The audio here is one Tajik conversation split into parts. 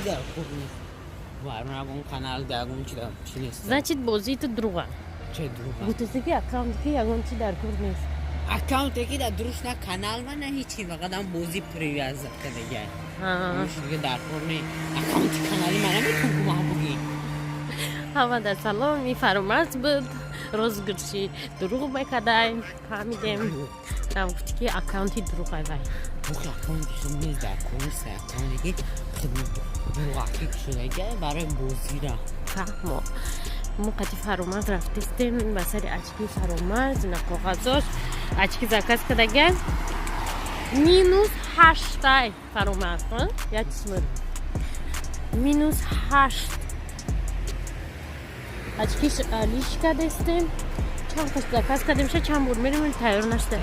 Дар кор нест. Варон канал дагон чи да чи нест. Значит, бозии ту дурӯға. Че дурӯға? Гуфтаси, ки аккаунт ки ягон чи дар кор нест. Аккаунте ки дар дуруст на канал ма, на ҳичи, фақат ам бозӣ привязат кардагай. Дига дар кор не. Аккаунти канали ма наметун кумак бугӣ. Ҳамада салом, и Фаромарз буд. Розыгрыши дурӯғ мекардаем, фаҳмидем. Там гуфти, ки аккаунти дурӯғай вай. Бухи, аккаунти хуб нест, дар кор нест. Аккаунте ки дурӯғакӣ шудагай барои бозира. Фаҳмо. Мо қати Фаромарз рафтистем ба сари очки. Фаромарз ина коғазош, очки заказ кардагай, -8-тай. Фаромарз, як чиз -8 очкиш алиш кардастем. Чанд кас заказ кардем, ша чанд бор мерем, тайёр нашуда.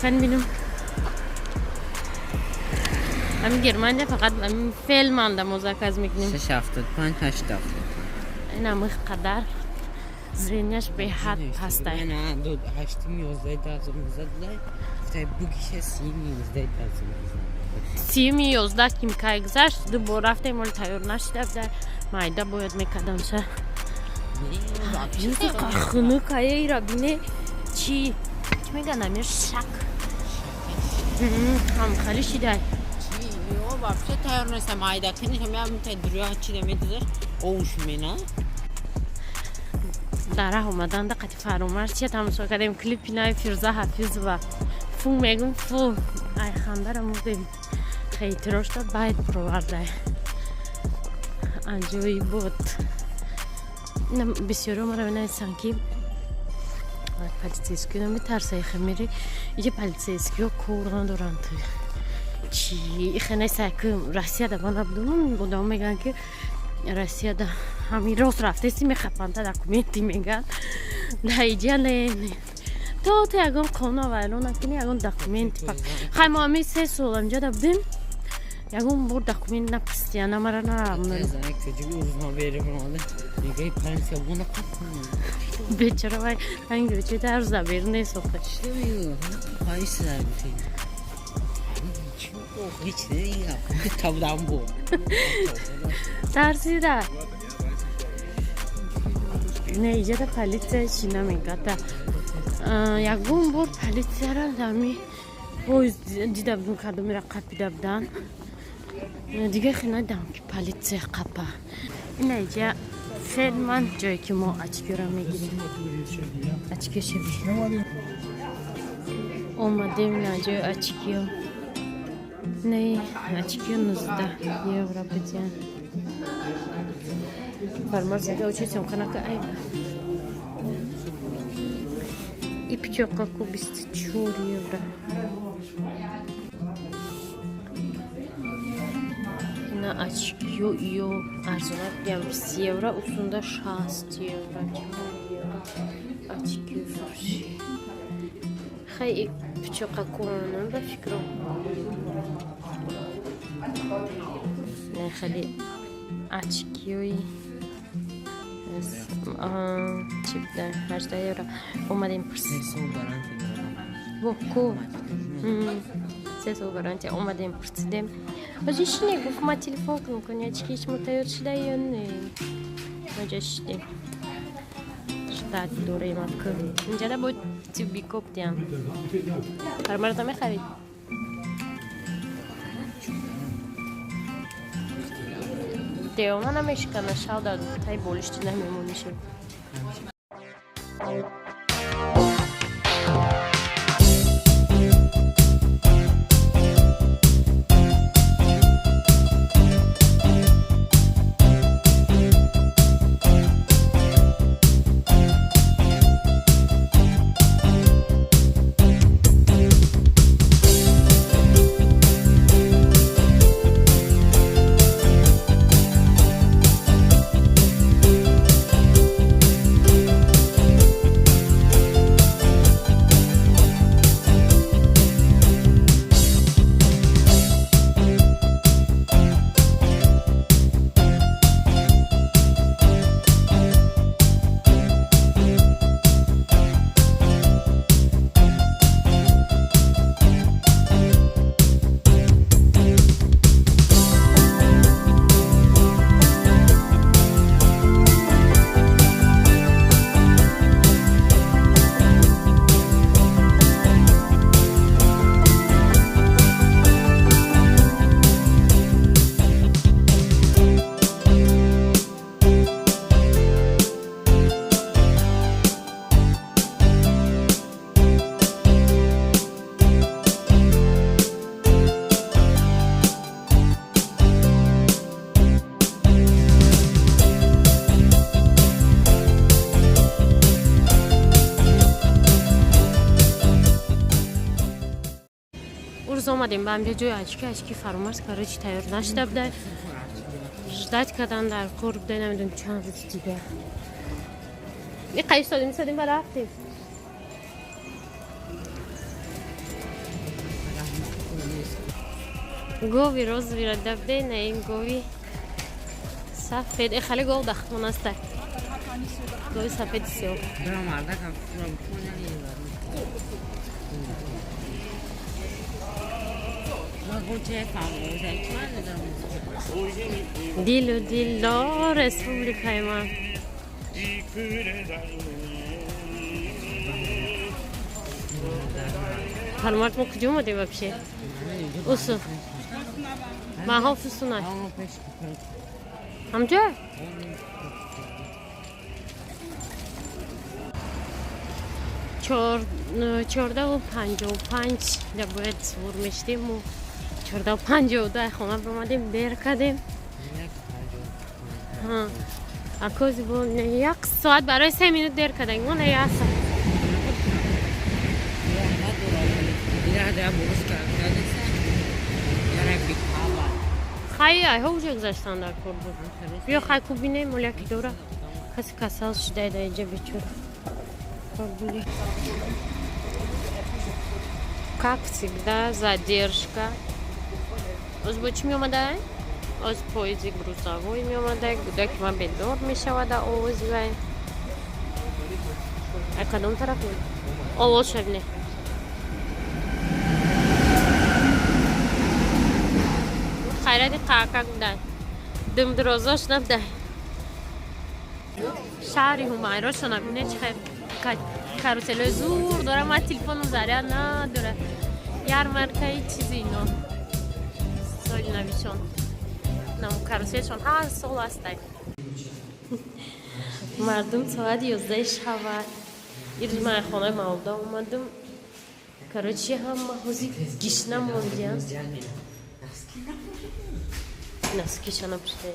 Кан бинам, ҳамин Германия фақат ҳамин Фелманда мо заказ мекунем. 675 875. Инам қадар зренияш беҳад пастай. 8-11-2019, бугиша 30-11-2019. 30-11 ким кай гузашт, ду бор рафтем, оли тайёр нашида буда, майда бояд мекардамша. Хунукаера бине, чи чи меган, амир шак ҳам хали шидай. Вообще тайёр неста, майда кинишам ям та дурӯя чи намедузаш овуш мена. Дар раҳ омаданда қати Фаромарз чия тамошо кардем? Клипи нави Фирӯза Ҳафизова. Фу, мегум, фу, ай хандара мурдем. Хейтирошта байд бировардай, аҷоиб буд. Бисёриҳо мара менависанд, ки полицейскиё наметарсай, хе мери иҷа, полицейскиё кор надоранд, чи ихе несай, ки Россияда ман набудум. Одамо мегӯянд, ки Россияда ҳамин рост рафтеси, мехапанда, документи мегӯянд. Да иҷа не, то ягон қонуна вайрон накунӣ, ягон документи. Хай, мо ҳамин 3 сол инҷода будем, ягон бор документ напурсидия, на мара, на Мегӯи полиция бона. Бечора вай ранги бечора ҳар рӯз дар берун нест охе. Полиция ҳеч намегӯям, тавдам бо. Тарсида не, иҷада полиция чи намегада. Ягон бор полицияра дами поезд дида будем, кадомира қапида буданд. Дига хе надидам, ки полиция қапа. Ина иҷа Фелман, ҷое ки мо очкиро мегирем. Очкио шеби омадем на ҷои очкио. Не, очкио 19 евро бидиан. Фармар зада очи канака ай и пичоқаку 24 евро. Ина очкио ё арзонак диям, 20 евро, усунда 60 евро, 4 евро очкио фурӯшӣ. Хай, и пичоқакуонам ба фикром не, хеле очкиои чи буда, 18 евро. Омадем во ку 3 сол гарантия. Омадем, пурсидем, ҳоҷи шине, гуфт, ма телефон кунам, куни очки шумо тайёр шуда ё не. Маҷа шидем, ждать дорем, аку инҷада бояд тюбикоп диям. Фармарата мехарид? Деома намешикана, шав дар таи болишти намемонишем. Омадем ба ҳамҷа ҷои очки, очки Фаромарз, короче, тайёр нашуда буда, ждать кардан дар кор буда, намедонам чанд рӯз дигар. Иқа истодем, истодем ба рафтем. Гови розовыйро дабде, на ин гови сафед. Хеле гов дахтмон аста, гови сафеди сиёҳ. Баромардакам. Дилу дило республикаи ман. Фармард, мо куҷо омадем вообще? Усу маҳо фусунаш ҳамҷо. 14:55 да бояд сувор мешидем, мо 14:52 хона биромадем, дер кардем. Акози бо як соат барои 3 минут дер кардем, мо не як соат. Хай, айҳо уже гузаштан дар кор буд. Биё, хай, ку бинем, моляки дора, каси касал шуда дар инҷа, бечора. Как всегда, задержка. Оз бо чӣ меомада? Оз поезди грузовой меомада. Гудаки ман бедор мешавада овози вай. А кадом тараф овоз шабне? Хайрати қаъкак будай, димдирозош набудай. Шаҳри Ҳумайрошо набине, чи хел каруселои зур дора. Ман телефоном заряд надора. Ярмаркаи чизи ино соли навишон нам каруселшон ҳар сол ҳастай. Мардум, соати 11 шава. Ирӯз ман хонаи мавлуда омадам. Короче, ҳама ҳози гишна мондиян, носкиша напушта.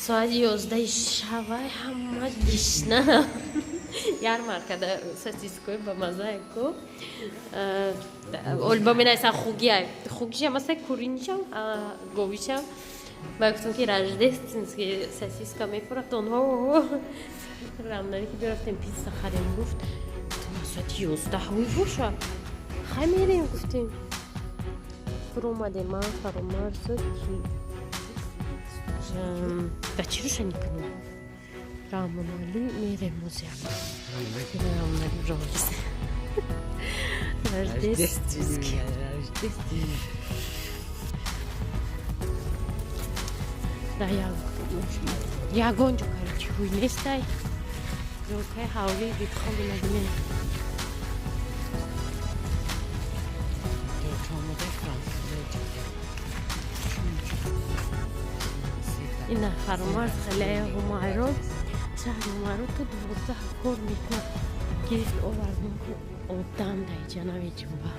Соати 11 шава, ҳама гишна. Ярмаркада сосискои ба маззае ку олба менависам, хугия, хугишам аса, куринишам, говишам. Ба гуфтам, ки рождественский сосиска мефурахт онҳо. Рамнари ки бирафтем, пицца харем, гуфт, соати 11 ҳуй боша. Хай, мерем, гуфтем. Фуромадем, ман, Фаромарзо, ки ба чӣ рӯшанӣ кунем, Рамонали, мерем музяк. Рамонали рождественский. Да ягон ҷо, короче, ҳуй нестай. Ёлкаи ҳавлии битхоби набинем. Ина Фаромарз хеле Ҳумайро, шаҳри Ҳумайро то 12 кор мекунад. Гирифт, овардем, ку одам дар иҷа намеҷунба.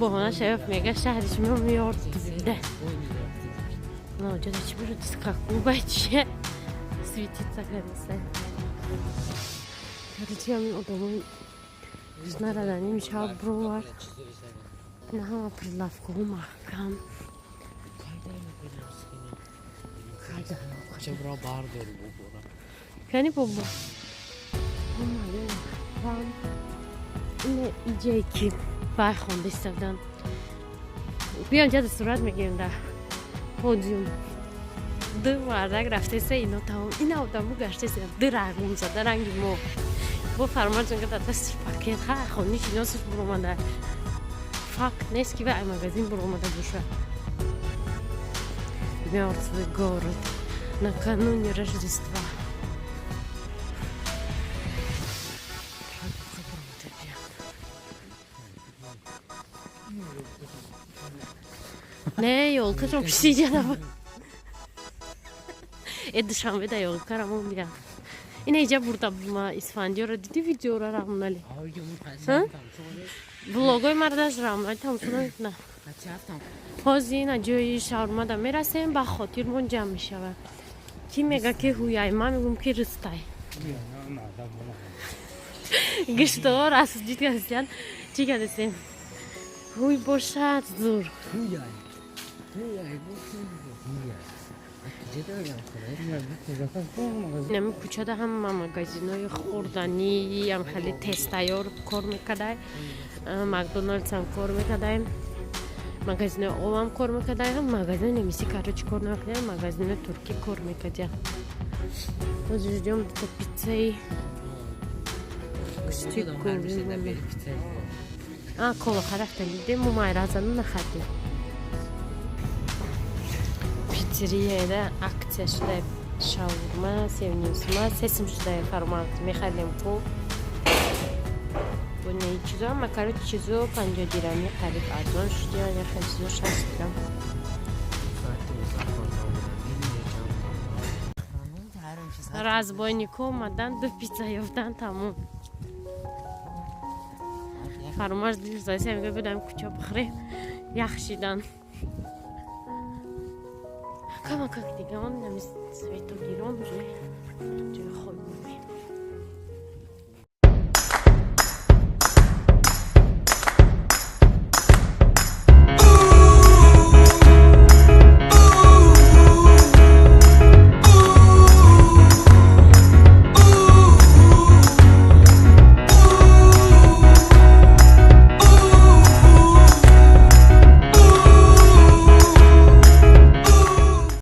Боҳона шаёф мега, шаҳри шумо мёртвый. Наоҷода чӣ буд, скакуба чие, светиться кардиса. Короче, ҳамин одамои нараданим шаб бровард. Ина ҳама прилавкаҳо маҳкам. Чабра бардор бубора. Кани бобо. Маҳкам. Ина иҷае ки бай хонда истодан. Биём, ҷада сурат мегирем дар подиум. Ду мардак рафтеса, ино тамом. Ина одамо гаштеса, ду рагум зада ранги мо. Бо Фармарҷон ка дар дастиш пакет, ха хониш иносиш буромада. Факт нест, ки вай магазин буромада боша. Мертвый город накануне Рождества. Рагуха буромада бия. Не, ёлкашон пишиҷада. Э, Душанбе да ёлкарамон бия. Ина иҷа бурда ма Исфандиёро диди, видеора, Рамнали? Влогои мардаш Рамнали тамошо намекунад. Ҳозир ина ҷои шаурмада мерасем, ба хотирмон ҷамъ мешавад. Кӣ мега, ки ҳуяй, ман мегӯм, ки рыстай. Гиштор асуҷид кардастиян. Чӣ кардастем? Ҳуй бошад, зур. Ҳуяй. Ҳуяй, ҳуяй. Нами кӯчада ҳама магазинои хӯрданӣ, ам хеле тезтайёр кор мекардай, Макдоналдсам кор мекардай, магазинои овам кор мекардай, магазинои немисӣ, короче, кор намекардай, магазинои туркӣ кор мекардя. Ҳозир ждём дута пиццаи. Кола харафтан дидем, мо майразану нахардем. Пиццерияда акция шуда, шаурма 3,5 сума, 3 сум шуда. Фармат мехардем ку бунаи чизо ама, короче, чизо 50 дирами қариб арзон шуд, я хел чизо 60 дирам. Разбойнико омадан, ду пицца ёфтан, тамом. Фармаш дил зайса, мега бидам куча бихӯрем, ях шидан. Камакак дига он нами светогирон уже.